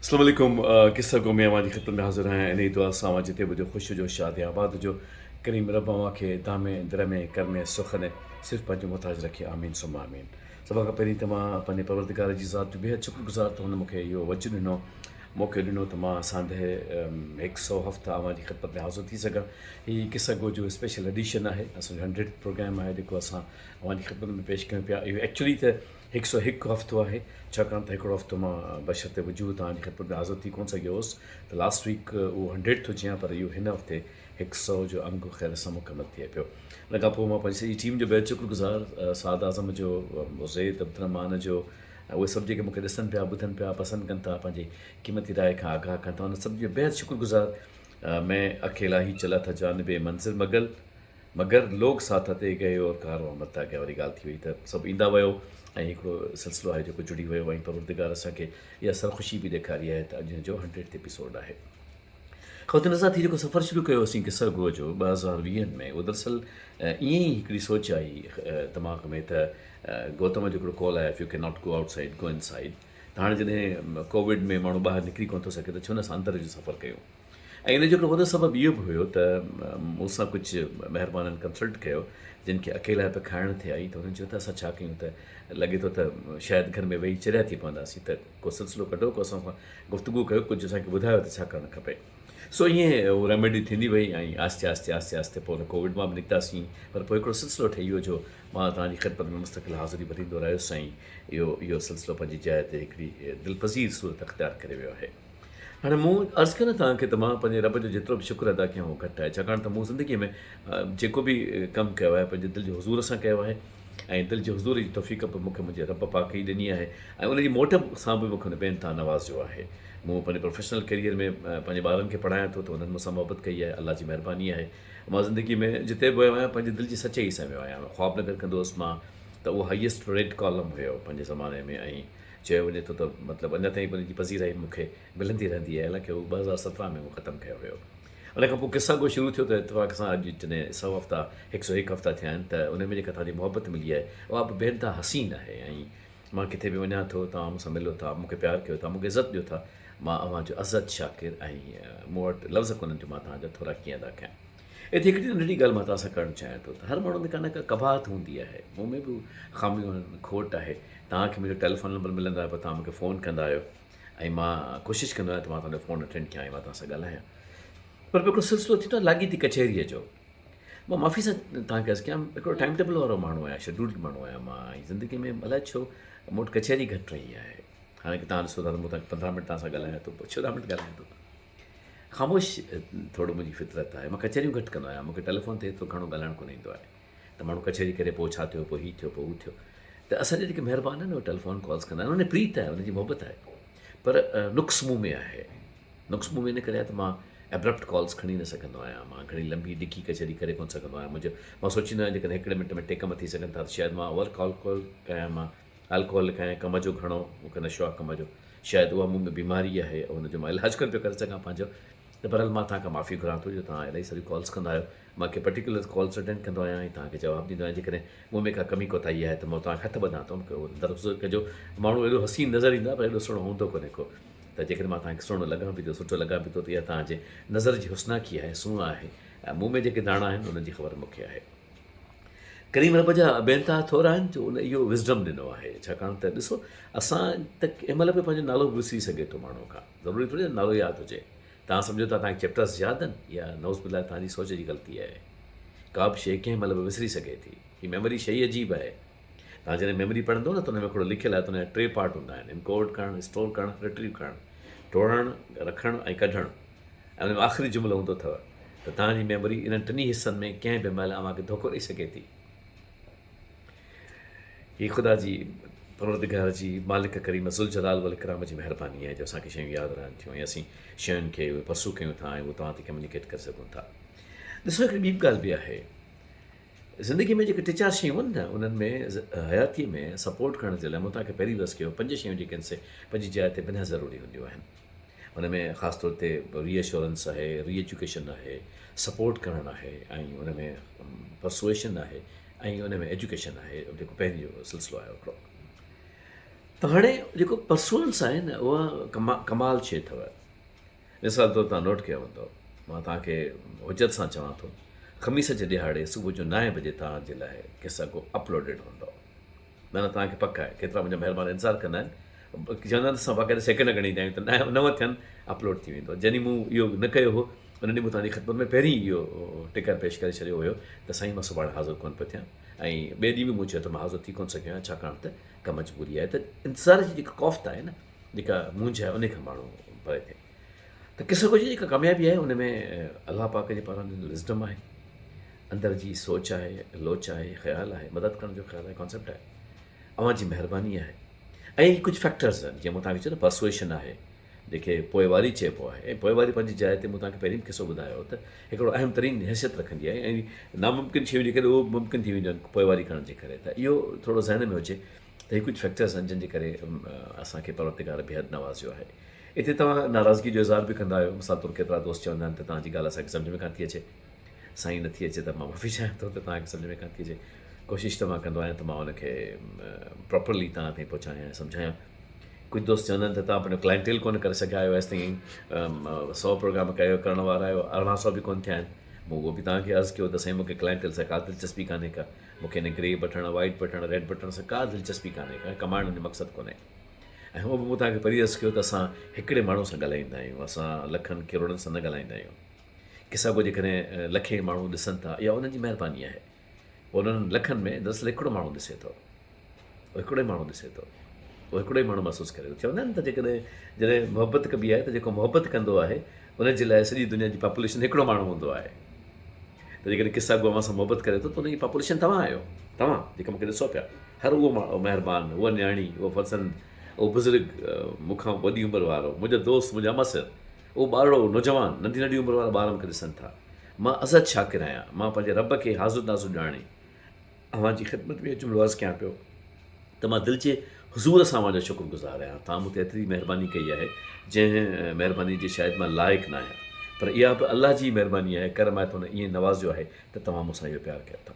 اسلام عليڪم قصه گو ۾ اوهان جي خدمت ۾ حاضر آهيان انهي دعا سان اوهان جتي به هجو خوش هجو شاد ۽ آباد هجو ڪريم رب اوهان کي دامي درمي ڪرمي سخن صرف پنهنجو محتاج رکي آمين ثم آمين سڀ کان پهرين ته مان پنهنجي پروردگار جي ذات جو بيحد شڪر گذار ته هن مون کي اهو وجهه ڏنو موقعو ڏنو ته مان ساندهه هڪ سو هفتا اوهان جي خدمت ۾ حاضر ٿي سگهان هي قصه گو جو اسپيشل ايڊيشن آهي اسان جو هنڊريڊ پروگرام آهي جيڪو اسان اوهان جي خدمت ۾ پيش ڪيون پيا اهو ايڪچولي ته هڪ سو هڪ هفتو آهي، ڇاڪاڻ ته هڪڙو هفتو مان بشرط وجود توهان جي خدمت ۾ حاضر ٿي ڪونه سگهيو هوس ته لاسٽ ويڪ اهو هنڊريڊ ٿو چيان پر اهو هن هفتي هڪ سو جو انگ خير سان مڪمل ٿئي پيو. ان کان پوء مان پنهنجي سڄي ٽيم جو بيحد شڪر گذار سعد اعظم جو، زيد عبدالرحمان جو ۽ اهي سڀ جيڪي مون کي ڏسن پيا، ٻڌن پيا، پسند ڪن ٿا، پنهنجي قيمتي راء کان آگاهه ڪن ٿا انهن سڀ جو بيحد شڪر گذار مين اڪيلا هي چلا ٿا جانب منزل مگل مگر لوگ ساٿ تي گئي اور ڪاروان بنتا گيا واري ڳالهه ٿي وئي ته سڀ ايندا ويو ۽ هڪڙو سلسلو آهي جيڪو جڙي ويو ۽ پروردگار اسان کي اها سرخوشي به ڏيکاري آهي ته اڄ هن جو هنڊريڊ ايپيسوڊ آهي. خواتين حضرات هي جيڪو سفر شروع ڪيو اسين قصه گو جو 2020 ۾ اهو دراصل ائين ئي هڪڙي سوچ آئي دماغ ۾ ته گوتم جو هڪڙو قول آهي if you can not go outside go inside ته هاڻي جڏهن ڪووڊ ۾ ماڻهو ٻاهر نڪري ڪونه ٿو سگهي ته ڇو نه اسان اندر جو سفر ڪيون. ۽ ان جو هڪڙو وڏو سبب اهو به هيو ته مون سان ڪجهه مهربانن ڪنسلٽ ڪيو جن کي اڪيلائپ کائڻ ٿي آئي ته هنن چيو ته اسان ڇا ڪيون ته لڳي ٿو ته شايد گهر ۾ ويهي چريا ٿي پونداسين ته ڪو سلسلو ڪڍو ڪو اسان سان گفتگو ڪيو ڪجهه اسان کي ٻڌايو ته ڇا ڪرڻ کپي سو ائين اهو ريميڊي ٿيندي وئي ۽ آهستي آهستي آهستي آهستي پوء ان ڪووڊ مان به نڪتاسين پر پوء هڪڙو سلسلو ٺهي ويو جو مان توهان جي خدمت ۾ مستقل حاضري ڀريندو رهيس ۽ اهو اهو سلسلو پنهنجي جاء تي هڪڙي دلپذير صورت اختيار ڪري ويو آهي. هاڻي مون عرض ڪيو نه توهان کي ته مان پنهنجي رب جو جيترو به شڪر ادا ڪيان اهو گهٽ آهي ڇاڪاڻ ته مون زندگيء ۾ جيڪو به ڪم ڪيو آهي پنهنجي دل جي حضور سان ڪيو آهي ۽ دل جي حضور جي توفيق به مون کي منهنجي رب پاڪ ئي ڏني آهي ۽ ان جي موٽ سان به مون کي ان بي انتها نوازيو آهي. مون پنهنجي پروفيشنل ڪيريئر ۾ پنهنجي ٻارن کي پڙهايان ٿو ته انهن مون سان محبت ڪئي آهي الله جي مهرباني آهي مان زندگيء ۾ جتي به ويو آهيان پنهنجي دل جي سچائي سان ويو آهيان خواب نگر ڪندو هوس مان ته اهو هائيسٽ ريڊ ڪالم هيو پنهنجي زماني ۾ ۽ چيو وڃي ٿو ته مطلب اڃا تائين به ان جي پذيرائي مون کي ملندي رهندي آهي، حالانڪه اهو 2017 ۾ مون ختم ڪيو هيو. ان کان پوء قصا گو شروع ٿيو ته اتفاق سان اڄ جڏهن سو هفتا، هڪ سو هڪ هفتا ٿيا آهن ته ان ۾ جيڪا توهان جي محبت ملي آهي اها به بي انتها حسين آهي ۽ مان ڪٿي به وڃان ٿو توهان مون سان ملو ٿا، مون کي پيار ڪيو ٿا، مون کي عزت ڏيو ٿا، مان اوهان جو ازحد شاڪر ۽ مون وٽ لفظ ڪونهن جو مان توهان جا ٿورا ڪيئن ادا ڪيان. اتي هڪڙي ننڍڙي ڳالهه مان توهان سان ڪرڻ چاهيان ٿو ته هر ماڻهو ۾ ڪا نه ڪا قباحت هوندي آهي، مون ۾ به خاميون آهن، کوٽ آهي، توهان کي منهنجو ٽيليفون نمبر ملندو آهي پوء توهان مون کي فون ڪندا آهيو ۽ مان ڪوشش ڪندو آهيان ته مان توهان جو فون اٽينڊ ڪيان ۽ مان توهان سان ڳالهايان پر هڪڙو سلسلو ٿيندو آهي لاڳيتي ڪچهريء جو مان معافي سان توهان کي عرض ڪيان هڪڙو ٽائيم ٽيبل وارو ماڻهو آهيان شيڊولڊ ماڻهو آهيان مان ۽ زندگي ۾ الائي ڇو مون وٽ ڪچهري گهٽ رهي آهي هاڻي توهان ڏسو ٿا ته مون توهان کي 15 منٽ توهان سان ڳالهايان ٿو پوء 14 منٽ ڳالهايان ٿو خاموش ٿورو منهنجي فطرت آهي مان ڪچهريون گهٽ ڪندو آهيان مون کي ٽيليفون تي ايترو گهڻو ڳالهائڻ ڪونه ايندو آهي ته ماڻهو ڪچهري ڪري پوء ڇا ٿيو پوء هي ٿيو پوء هو ٿيو ته اسان جا جيڪي مهربان آهن اهي ٽيليفون ڪالز ڪندا آهن ان پريت آهي ان جي محبت آهي پر نقص مون ۾ آهي نقص مون ۾ ان ڪري آهي ته مان ابرپٽ ڪالز کڻي نه سگهندو آهيان مان گهڻي لمبي ڊگهي ڪچهري ڪري ڪونه سگهندو آهيان منهنجو مان سوچيندو آهيان جيڪڏهن هڪڙي منٽ ۾ ٽي ڪم ٿي سگهن ٿا ته شايد مان اوور ڪال ڪال ڪيان مان الڪوهل کائين ڪم جو گهڻو مون کي نشو آهي ڪم جو شايد اها مون ۾ بيماري آهي ان جو مان علاج ڪونه پيو ڪري سگهان پنهنجو ته بهرحال مان توهان کان معافي گهران ٿو جو توهان الاهي ساريون ڪالز ڪندا آهيو مان ڪي پرٽيڪولر ڪالز اٽينڊ ڪندو آهيان ۽ توهان کي جواب ڏيندو آهيان جيڪڏهن مون ۾ ڪا ڪمي ڪوتاهي آهي ته مان توهان کي هٿ ٻڌان ٿو مون کي اهو درگذر ڪجو ماڻهو ايڏو حسين نظر ايندو آهي پر ايڏو سهڻو هوندو ڪونهي ڪو ته جيڪڏهن مان توهان کي سهڻو لڳان به ٿو سٺو لڳان به ٿو ته اها توهان جي نظر جي حسناڪي آهي سونهن آهي ۽ مون ۾ جيڪي داڻا آهن انهن جي خبر مون کي آهي. ڪريم رب جا بي انتها ٿورا آهن جو ان اهو وزڊم ڏنو آهي ڇاڪاڻ ته ڏسو اسان ته ڪنهن مهل به پنهنجو نالو به وسري سگهي ٿو ماڻهو کان ضروري ٿوري نالو ياد هجي توهان سمجهو ٿا توهان کي چيپٽرس ياد آهن اها نعوذ بالله توهان جي سوچ جي غلطي آهي ڪا به شيء ڪنهن مهل به وسري سگهي ٿي هي ميموري شيء عجيب آهي توهان جڏهن ميموري پڙهندو نه ته ان ۾ هڪڙو لکيل آهي ته ان جا ٽي پارٽ هوندا آهن انڪوڊ ڪرڻ اسٽور ڪرڻ ريٽريو ڪرڻ ٽوڙڻ رکڻ ۽ ڪڍڻ ۽ ان ۾ آخري جملو هوندو اٿو ته توهان جي ميموري انهن ٽنهي حصن ۾ ڪنهن به مهل اوهان کي ڌوڪو ڏئي سگهي ٿي. هي خدا جي پروردگار جي مالڪ ڪريم ذوالجلال والاڪرام جي مهرباني آهي جو اسان کي شيون ياد رهن ٿيون ۽ اسين شين کي پرسو ڪيون ٿا ۽ اهو توهان تي ڪميونيڪيٽ ڪري سگهون ٿا. ڏسو هڪڙي ٻي به ڳالهه به آهي زندگي ۾ جيڪي ٽي چار شيون آهن نه انهن ۾ حياتي ۾ سپورٽ ڪرڻ جي لاء مون توهان کي پهرين به عرض ڪيو پنج شيون جيڪي آهن سي پنهنجي جاء تي بنهه ضروري هونديون آهن. ان ۾ خاص طور تي ري اشورنس آهي، ري ايجوڪيشن آهي، سپورٽ ڪرڻ آهي ۽ ان ۾ پرسوئيشن آهي ۽ ان ۾ ايجوڪيشن آهي جيڪو پهرين جو سلسلو آهي هڪڙو. ته هاڻي جيڪو پرسوئنس آهي نه اها ڪمال شيء اٿو. مثال طور توهان نوٽ ڪيو هوندو، مان توهان کي حجت سان چوان ٿو، خميس جي ڏهاڙي صبح جو نائين بجي توهان جي لاء قصه گو اپلوڊيڊ هوندو. نه نه توهان کي پڪ آهي، ڪيترا منهنجا مهربان انتظار ڪندا آهن، چوندا آهن ته اسان باقاعده سيڪنڊ ڳڻيندا آهيون ته نو ٿين اپلوڊ ٿي ويندو. جڏهن مون اهو نه ڪيو هو، ان ڏينهن مون توهان جي خدمت ۾ پهرين ئي اهو ٽڪر پيش ڪري ڇڏيو هيو ته سائين مان سڀاڻي حاضر ڪونه پيو ٿيان ۽ ٻئي ڏينهن به مون چيو ته مان حاضر ٿي ڪونه سگهيو آهيان ڇاڪاڻ ته ڪا مجبوري آهي ته انتظار جي جيڪا ڪوفت آهي نه جيڪا مونجهه آهي ان کان ماڻهو پري ٿئي ته قصه گوئي جي جيڪا ڪاميابي آهي ان ۾ الله پاڪ جي پاران ڏنل وزڊم آهي اندر جي سوچ آهي لوچ آهي خيال آهي مدد ڪرڻ جو خيال آهي ڪانسيپٽ آهي اوهان جي مهرباني آهي ۽ ڪجهه فيڪٽرز آهن جيئن مون توهان کي چيو نه پرسويشن آهي جنهن کي پوئواري چئبو آهي ۽ پوئواري پنهنجي جاء تي مون توهان کي پهرين به قصو ٻڌايو هو ته هڪڙو اهم ترين حيثيت رکندي آهي ۽ ناممڪن شيون جيڪڏهن اهو ممڪن ٿي وينديون آهن پوئواري ڪرڻ جي ڪري ته اهو ٿورو ذهن ۾ هجي ته هي ڪجهه فيڪٽرز آهن جن جي ڪري اسان کي پروردگار بيحد نوازيو آهي. اتي توهان ناراضگي جو اظهار به ڪندا آهيو مثال طور ڪيترا دوست چوندا آهن ته توهان جي ڳالهه اسان کي سمجهه ۾ ڪانه ٿي اچي سائين نٿي اچي ته مان معافي چاهيان ٿو ته توهان کي سمجهه ۾ ڪانه ٿي اچي ڪوشش ته مان ڪندو آهيان ته مان ان کي پراپرلي توهان تائين پهچايان ۽ سمجهايان ڪجهه دوست چوندا آهن ته توهان پنهنجو ڪلائنٽيل ڪونه ڪري سگهيا آهيو ايستائين سو پروگرام ڪيو ڪرڻ وارا آهيو 18 سو به ڪونه ٿيا آهن مون اهو به توهان کي عرض ڪيو ته سائين مون کي ڪلائنٽيل سان ڪا دلچسپي ڪانهي ڪا مون کي ان گري بٽڻ وائيٽ بٽڻ ريڊ بٽڻ سان ڪا دلچسپي ڪانهي ڪا ڪمائڻ جو مقصد ڪونهي ۽ هونء به مون توهان کي پري عرض ڪيو ته اسان هڪڙي ماڻهو سان ڳالهائيندا آهيون اسان لکن ڪروڙن سان نه ڳالهائيندا آهيون قصا گو جيڪڏهن لکين ماڻهو ڏسن ٿا اها انهن جي مهرباني آهي انهن لکن ۾ دراصل هڪڙو ماڻهو ڏسي ٿو هڪڙو ئي ماڻهو ڏسي ٿو اهو هڪڙو ئي ماڻهو محسوس ڪري ٿو چوندا آهن ته جيڪڏهن جڏهن محبت ڪبي آهي ته جيڪو محبت ڪندو آهي ان جي لاء سڄي دنيا جي پاپوليشن هڪڙو ماڻهو هوندو آهي ته جيڪڏهن قصا گو اوهان سان محبت ڪري ٿو ته ان جي پاپوليشن توهان آهيو توهان جيڪا مونکي ڏسو پيا هر اهو مهربان اها نياڻي اهو فرزند اهو بزرگ مون کان وڏي عمر وارو منهنجو دوست منهنجا همعصر اهو ٻارڙو نوجوان ننڍي ننڍي عمر وارا ٻار مونکي ڏسن ٿا مان ازحد شاڪر آهيان. مان پنهنجي رب کي حاضر ناظر ڄاڻي اوهان جي خدمت ۾ اهو جملو عرض ڪيان پيو ته مان دل جي حضور سان اوهان جو شڪر گذار آهيان. توهان مون تي ايتري مهرباني ڪئي آهي، جنهن مهرباني جي شايد مان لائق نه آهيان. پر اها به الله جي ئي مهرباني آهي، ڪرم آهي ته هن ائين نوازيو آهي ته توهان مون سان اهو پيار ڪيو اٿو.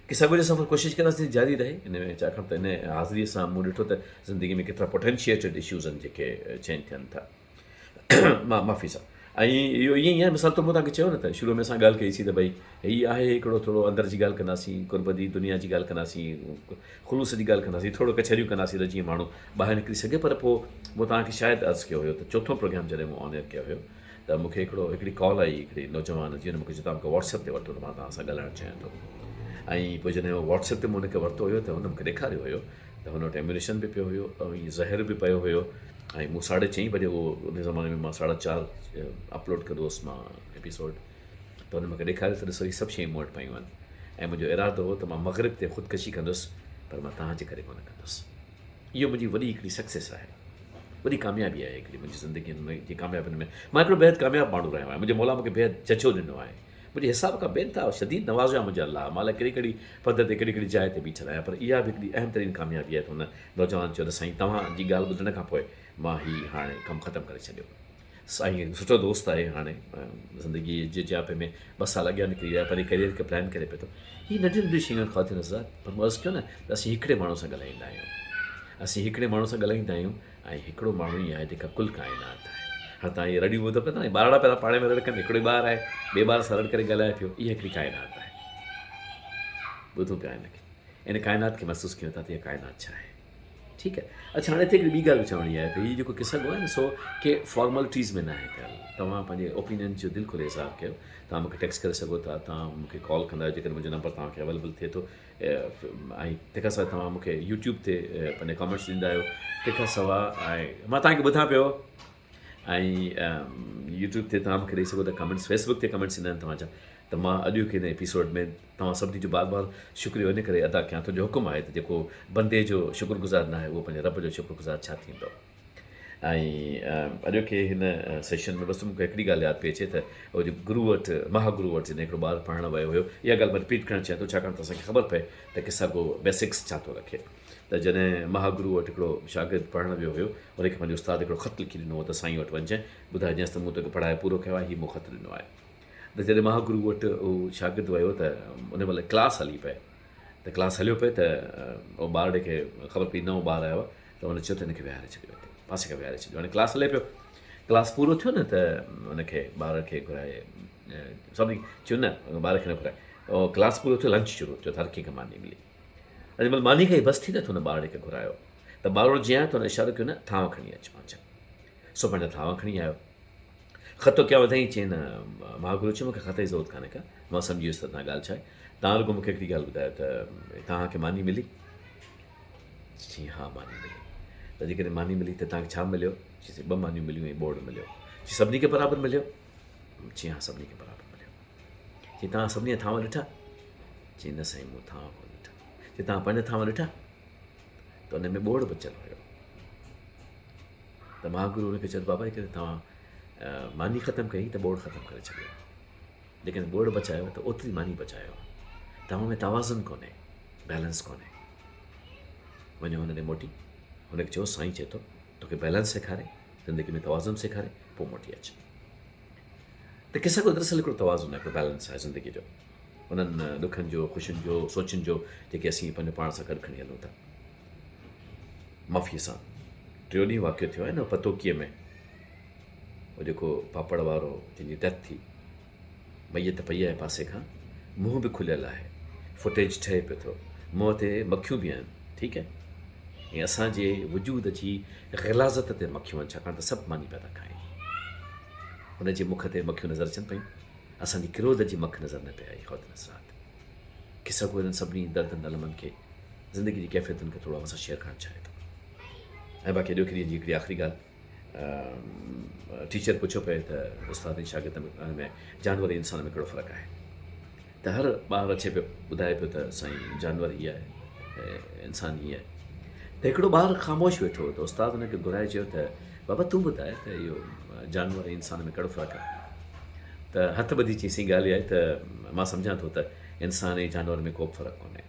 قصه گوئي جو سفر ڪوشش ڪنداسين جاري رهي ان ۾ ڇاڪاڻ ته ان حاضريء سان مون ڏٺو ته زندگي ۾ ڪيترا پوٽينشيئيٽيڊ اشوز آهن جيڪي چينج ٿين ٿا. معافي سان ۽ اهو ائين ئي آهي مثال طور مون توهان کي چيو نه ته شروع ۾ اسان ڳالهه ڪئي سي ته ڀئي هي آهي هڪڙو ٿورو اندر جي ڳالهه ڪنداسين قرب جي دنيا جي ڳالهه ڪنداسين خلوص جي ڳالهه ڪنداسين ٿورو ڪچهريون ڪنداسين ته جيئن ماڻهو ٻاهر نڪري سگهي پر پوء مون توهان کي شايد عرض ڪيو هيو ته چوٿون پروگرام جڏهن مون آن ايئر ڪيو هيو ته مون کي هڪڙو هڪڙي ڪال آئي هڪڙي نوجوان جي هن مون کي چيو توهان مون کي واٽس ايپ تي وٺو ته مان توهان سان ڳالهائڻ چاهيان ٿو ۽ پوء جڏهن واٽس ايپ تي مون هن کي ورتو هيو ته هن مون کي ڏيکاريو هيو ته هن وٽ ايميونيشن به پيو هيو ۽ زهر به پيو هيو ۽ مون ساڍي چئين بجي اهو ان زماني ۾ مان ساڍا چار اپلوڊ ڪندو هوس مان ايپيسوڊ ته هن مونکي ڏيکاريو ته ڏسو هي سڀ شيون مون وٽ پيون آهن ۽ منهنجو ارادو هو ته مان مغرب تي خودڪشي ڪندس پر مان توهان جي ڪري ڪونه ڪندس. اهو منهنجي وڏي هڪڙي سڪسيس آهي، وڏي ڪاميابي آهي هڪڙي منهنجي زندگي ۾ جي ڪاميابين ۾ مان هڪڙو بيحد ڪامياب ماڻهو رهيو آهيان. منهنجي مولا مونکي بيحد ججهو ڏنو آهي. منهنجي حساب کان بي انتها شديد نوازيو آهي منهنجي الله. مان الائي ڪهڙي ڪهڙي پد تي ڪهڙي ڪهڙي جاء تي بيٺل آهيان پر اها به هڪڙي اهم ترين ڪاميابي آهي ته هن نوجوان چيو ته سائين توهان جي ڳالهه ٻڌڻ کان پوء مان هي هاڻي ڪم ختم ڪري ڇڏيو. سائين سٺو دوست آهي هاڻي زندگي جي جياپي ۾ ٻه سال اڳيان نڪري ويا پنهنجي ڪريئر کي پلان ڪري پيو ٿو. هي ننڍيون ننڍيون شيون آهن خواتين حضرات پر مون عرض ڪيو نه ته اسين هڪڙي ماڻهو سان ڳالهائيندا آهيون. اسين هڪڙي ماڻهو سان ڳالهائيندا آهيون ۽ هڪڙو ماڻهو ئي آهي جيڪا ڪل ڪائنات آهي. هاڻ توهان اهي رڙيون ٻڌو پيا ٿا نه ٻارڙا پيا ٿا پاڻ ۾ رڙ ڪن هڪڙو ئي ٻار آهي ٻئي ٻار سان رڙ ڪري ڳالهائي پيو اها هڪڙي ڪائنات آهي. ٻڌون پيا هن کي. ان ڪائنات کي محسوس ڪيون ٿا ته اها ڪائنات ڇا آهي. ٺيڪ آهي. اڇا هاڻي هتي هڪڙي ٻي ڳالهه به چوڻي آهي ته هي جيڪو قصه گو آهي نه سو ڪي فارملٽيز ۾ ناهي ڪيل. توهان پنهنجي اوپينين جو دل کولي اظهار ڪيو. توهان مون کي ٽيڪسٽ ڪري سگهو ٿا، توهان مون کي ڪال ڪندا آهيو جيڪڏهن منهنجو نمبر توهان کي اويليبل ٿئي ٿو ۽ تنهن کان سواء توهان مون کي يوٽيوب تي پنهنجا ڪامينٽس ڏيندا آهيو. تنهن کان سواء مان توهان کي ٻڌان پيو ۽ يوٽيوب تي توهان مون کي ڏئي سگهو ٿا ڪامينٽس، فيسبڪ تي ڪامينٽس ايندا آهن توهان جا ته مان اڄوڪي هن ايپيسوڊ ۾ توهان سڀني جو بار بار شڪريو ان ڪري ادا ڪيان ٿو جو حڪم آهي ته جيڪو بندي جو شڪر گذار ناهي اهو پنهنجي رب جو شڪر گذار ڇا ٿيندو. ۽ اڄوڪي هن سيشن ۾ بس مون کي هڪڙي ڳالهه ياد پئي اچي ته اهو جو گرو وٽ مها گرو وٽ جڏهن هڪڙو ٻار پڙهڻ ويو هيو اها ڳالهه مان رپيٽ ڪرڻ چاهيان ٿو ڇاڪاڻ ته اسان کي خبر پئي ته قصا گو بيسڪس ڇا ٿو رکي ته جڏهن مها گرو وٽ هڪڙو شاگرد پڙهڻ ويو هيو ان کي پنهنجي استاد هڪڙو خط لکي ڏنو هو ته سائين وٽ وڃجانء ٻڌائجانس ته مون توکي پڙهائي پورو ڪيو آهي هي مون خط ڏنو آهي ته جڏهن مها گرو وٽ اهو شاگرد ويو ته ان مهل ڪلاس هلي پئي ته ڪلاس هليو پئي ته اهو ٻارڙي کي خبر پئي نئون ٻار آيو آهي ته هن چيو ته هن کي ويهاري ڇڏيو هتي پاسي کان ويهاري ڇڏيو. هاڻي ڪلاس هلي پيو. ڪلاس پورو ٿيو نه ته هن کي ٻار کي گهرائي سڀني چيو نه ٻار کي نه گهرائي. ڪلاس پورو ٿيو لنچ شروع ٿيو ته هر ڪنهن کي ماني ملي. ۽ جنهن مهل ماني کائي بس ٿي نه ته هن ٻارڙي کي گهرايو ته ٻارڙو جيئن آيو ته هن اشارو ڪيو نه ٿانو کڻي اچ پنهنجا. سو پنهنجا ٿانو کڻي آيو. خط ڪيا وڌائين چيائين نه مهاگرو چيو مون کي خط جي ضرورت ڪانهي ڪا مان سمجهي ويس ته توهان ڳالهه ڇا آهي توهان رڳو مون کي هڪڙي ڳالهه ٻڌايو ته توهان کي ماني ملي چيائين ها ماني ملي ته جيڪڏهن ماني ملي ته توهان کي ڇا مليو چيائين ٻه مانيون مليون ۽ ٻوڙ مليو چي سڀني کي برابر مليو چيائين ها سڀني کي برابر مليو چي توهان سڀني جا ٿانو ڏٺا چيائين نه سائين مون ٿانو ڪونه ڏٺا چي توهان پنهنجا ٿانو ڏٺا ته ان ۾ ٻوڙ بچيل هيو ته مهاگرو هن کي چيو ته بابا جيڪڏهن توهان ماني ختم ڪئي ته ٻوڙ ختم ڪري ڇڏيو جيڪڏهن ٻوڙ بچايو ته اوتري ماني بچايو توهان ۾ توازن ڪونهي بيلنس ڪونهي وڃو هن ڏي موٽي هن کي چيو سائين چئي ٿو توکي بيلنس سيکاري زندگي ۾ توازن سيکاري پوء موٽي اچ ته قصا گو دراصل هڪڙو توازن آهي هڪڙو بيلنس آهي زندگي جو انهن ڏکن جو خوشين جو سوچن جو جيڪي اسين پنهنجو پاڻ سان گڏ کڻي هلون ٿا معافيء سان ٽيون ڏينهن واقعو ٿيو آهي نه پتوڪيء ۾ هو جيڪو پاپڙ وارو جنهن جي ڊيٿ ٿي ميت پئي آهي پاسي کان منهن به کليل آهي فوٽيج ٺهي پيو ٿو منهن تي مکيون به آهن ٺيڪ آهي ۽ اسان جي وجود جي غلاظت تي مکيون آهن ڇاڪاڻ ته سڀ ماني پيا ٿا کائين هن جي مک تي مکيون نظر اچن پيون اسان جي ڪروڌ جي مک نظر نه پئي آئي خواتين حضرات قصه گو انهن سڀني دردن المن کي زندگي جي ڪيفيتن کي ٿورو اوهان سان شيئر ڪرڻ چاهي ٿو ۽ باقي اڄوڪي ڏينهن جي هڪڙي آخري ڳالهه ٽيچر پڇيو پئي ته استاد ۽ شاگرد ۾ جانور ۽ انسان ۾ ڪهڙو فرق آهي ته هر ٻار اچي پيو ٻڌائي پيو ته سائين جانور هي آهي انسان هي آهي ته هڪڙو ٻار خاموش ويٺو هو ته استاد هن کي گهرائي چيو ته بابا تون ٻڌاء ته اهو جانور ۽ انسان ۾ ڪهڙو فرق آهي ته هٿ ٻڌي چيائين سائين ڳالهه اها آهي ته مان سمجهان ٿو ته انسان ۽ جانور ۾ ڪو به فرق ڪونهي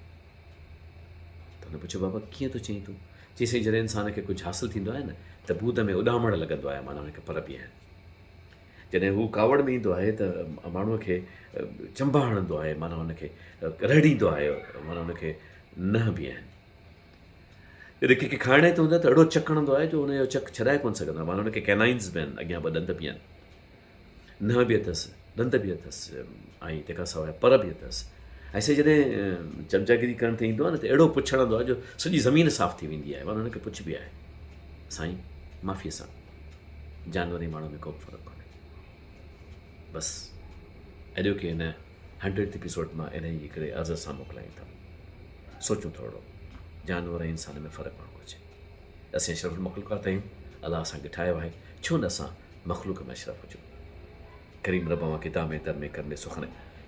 ته هن پڇيو بابا ڪيئن ٿو چئين تون؟ چيائين سائين جڏهن انسان کي ڪجهه حاصل ٿيندو آهي نه ته بود ۾ اڏامڻ لڳندو آهي معنيٰ هن کي پر به آهن. جڏهن هو ڪاوڙ ۾ ايندو آهي ته ماڻهوء کي چنبا هڻندو آهي معنيٰ هن کي رهڙيندو آهي معنيٰ هن کي ننهن به آهن. جڏهن ڪنهن کي کائڻ تي هوندو آهي ته اهڙو چڪ هڻندو آهي جو هن جو چڪ ڇڏائي ڪونه سگهندو آهي معنيٰ هن کي ڪينائنز به آهن اڳيان ٻه ڏند به آهن. ننهن به اٿس، ڏند به اٿس ۽ تنهن کان سواء پر به اٿس ۽ سائين جڏهن چمچاگيري ڪرڻ تي ايندو آهي نه ته اهڙو پڇ هڻندو آهي جو سڄي زمين صاف ٿي ويندي آهي معنيٰ هن کي پڇ به آهي. سائين معافيء سان جانور ۽ ماڻهو ۾ ڪو به فرق ڪونهي. بس اڄوڪي هن هنڊريڊ ايپيسوڊ مان انهيء هڪڙي عرض سان موڪلايون ٿا. سوچون ٿورڙو جانور ۽ انسان ۾ فرق هئڻ گهرجي. اسين اشرف المخلوقات آهيون، الله اسان کي ٺاهيو آهي، ڇو نه اسان مخلوق ۾ اشرف هجون. ڪريم رب اوهان کي دامي درمي ڪرمي سخن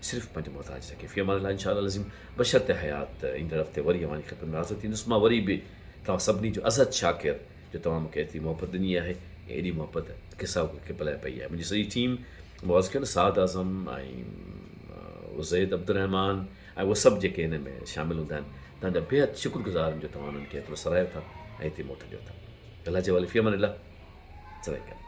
صرف پنهنجو محتاج رکي. في امان الله انشاء الله العظيم بشرط حيات ايندڙ هفتي وري اوهان جي خدمت ۾ حاضر ٿيندس. مان وري به توهان سڀني جو ازحد شاڪر جو توهان مون کي ايتري محبت ڏني آهي ۽ ايڏي محبت قصا کي پلئه پئي آهي. منهنجي سڄي ٽيم مون عرض ڪيو نه سعد اعظم ۽ زيد عبدالرحمان ۽ اهي سڀ جيڪي هن ۾ شامل هوندا آهن توهان جا بيحد شڪر گذار آهن جو توهان انهن کي ايترو سراهيو ٿا ۽ ايتري موٽ ڏيو ٿا. الله جي حوالي في امان الله. سلام.